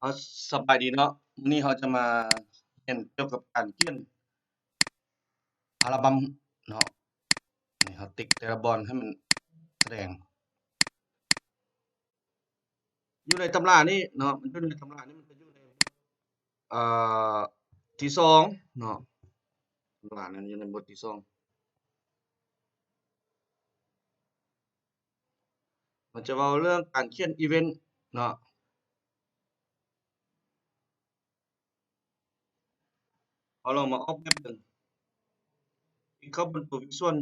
ເອົາ ສະບາຍດີເນາະ, ມື້ນີ້ເຮົາຈະມາຮຽນກ່ຽວກັບການຂຽນອັລບັມເນາະ. ນີ້ເຮົາຕິກແຕ່ລະບ່ອນໃຫ້ມັນສະແດງ. ຢູ່ໃນຕຳລານີ້ເນາະ, ມັນຢູ່ໃນຕຳລານີ້ ມັນຈະຢູ່ໃນ ເອີ ທີສອງເນາະ, ຕຳລານັ້ນຢູ່ໃນບົດທີສອງ. ມັນຈະເວົ້າເລື່ອງການຂຽນອີເວັນເນາະ. ເຮົາລອງມາອອກແບບເບິ່ງ. ຄລິກເຂົ້າເບິ່ງໂຕ Visual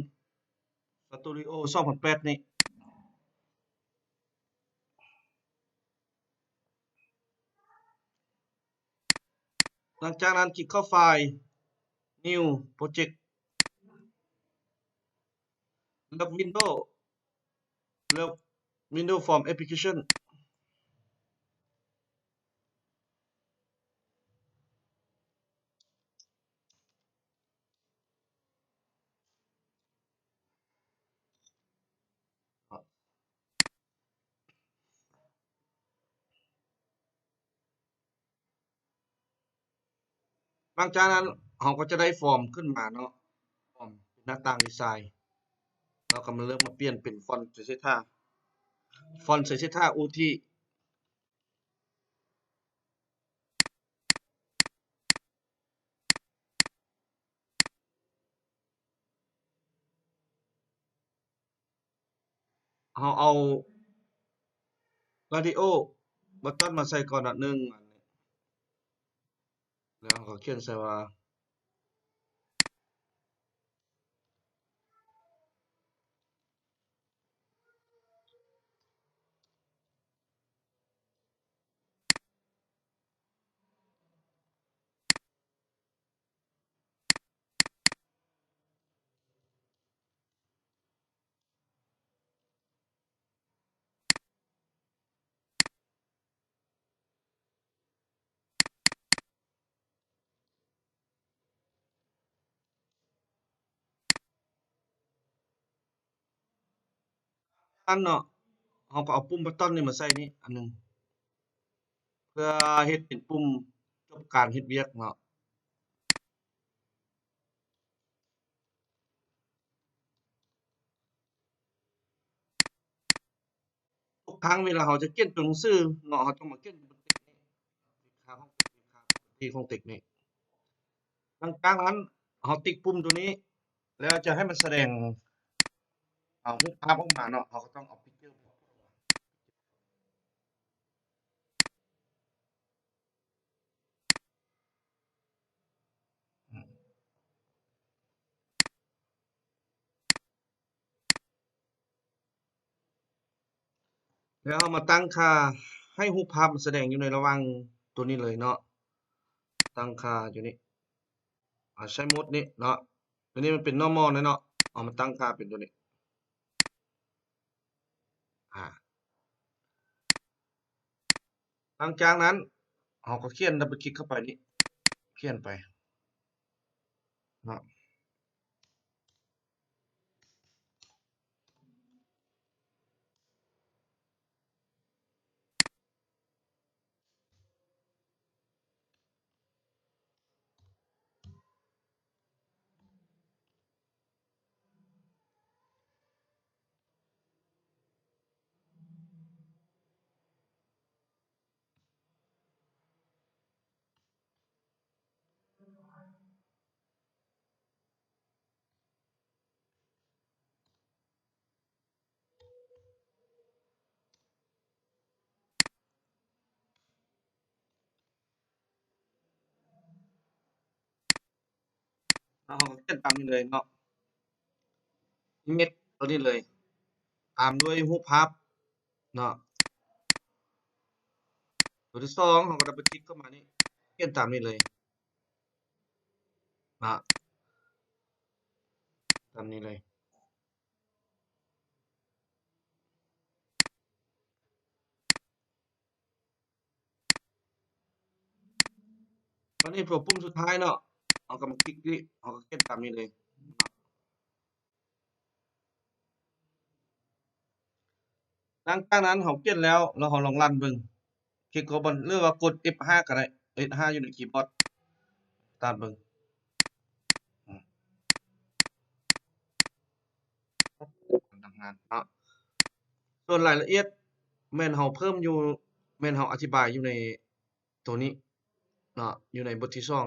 Studio ສອງພັນແປດນີ້. ຫຼັງຈາກນັ້ນຄລິກເຂົ້າໄຟລ໌ New Project ເລືອກ Windows ເລືອກ Windows from Application. ຫຼັງຈາກນັ້ນເຮົາກໍຈະໄດ້ຟອມຂຶ້ນມາເນາະ, ຟອມເປັນໜ້າຕ່າງດີໄຊ ເຮົາກໍມາເລືອກມາປ່ຽນເປັນຟອນໄຊເສດຖາ ຟອນໄຊເສດຖາອູທີ. ເຮົາເອົາ Radio Button ມາໃສ່ກ່ອນເນາະ ໜຶ່ງອັນນີ້ ແລ້ວເຮົາກໍຂຽນໃສ່ວ່າ ອັນເນາະ ເຮົາກໍເອົາປຸ່ມບັດຕອນນີ້ມາໃສ່ນີ້ອັນໜຶ່ງ ເພື່ອເຮັດເປັນປຸ່ມຈົບການເຮັດວຽກເນາະ. ທຸກຄັ້ງເວລາເຮົາຈະຂຽນຕົວໜັງສືເນາະ ເຮົາຕ້ອງມາຂຽນຢູ່ບົນເຕັກນີ້ ເລຂາຂອງເຕັກ ເລຂາຂອງເຕັກນີ້. ຫຼັງຈາກນັ້ນເຮົາຕິກປຸ່ມຕົວນີ້ ແລ້ວຈະໃຫ້ມັນສະແດງ ເອົາຮູບພາບອອກມາເນາະ, ເຮົາກໍຕ້ອງເອົາ Picture ແລ້ວເຮົາມາຕັ້ງຄ່າໃຫ້ຮູບພາບມັນສະແດງຢູ່ໃນລະຫວ່າງຕົວນີ້ເລີຍເນາະ, ຕັ້ງຄ່າຢູ່ນີ້ ອາ ໃຊ້ໂໝດນີ້ເນາະ, ຕົວນີ້ມັນເປັນ normal ເນາະ, ເອົາມາຕັ້ງຄ່າເປັນຕົວນີ້. ອາ ຫຼັງຈາກນັ້ນເຮົາກໍຂຽນ double click ເຂົ້າໄປນີ້ ຂຽນໄປເນາະ. ເຮົາກໍຂຽນຕາມນີ້ເລີຍເນາະ, image ຕົວນີ້ເລີຍ ຕາມດ້ວຍຮູບພາບເນາະ. ຕົວທີສອງ ເຮົາກໍ double click ເຂົ້າມານີ້ ຂຽນຕາມນີ້ເລີຍເນາະ, ຕາມນີ້ເລີຍ. ບັດນີ້ຕົວປຸ່ມສຸດທ້າຍເນາະ, ເຮົາກໍມາຄລິກນີ້ ເຮົາກໍຂຽນຕາມນີ້ເລີຍ. ຫຼັງຈາກນັ້ນເຮົາຂຽນແລ້ວ ແລ້ວເຮົາລອງຣັນເບິ່ງ, ຄລິກເຂົ້າບ່ອນ ຫຼືວ່າກົດເອັຟຫ້າກໍໄດ້ ເອັຟຫ້າຢູ່ໃນຄີບອດ ສະຕາດເບິ່ງ ອືມ ການທຳງານເນາະ. ສ່ວນລາຍລະອຽດແມ່ນເຮົາເພີ່ມຢູ່ ແມ່ນເຮົາອະທິບາຍຢູ່ໃນໂຕນີ້ເນາະ ຢູ່ໃນບົດທີສອງ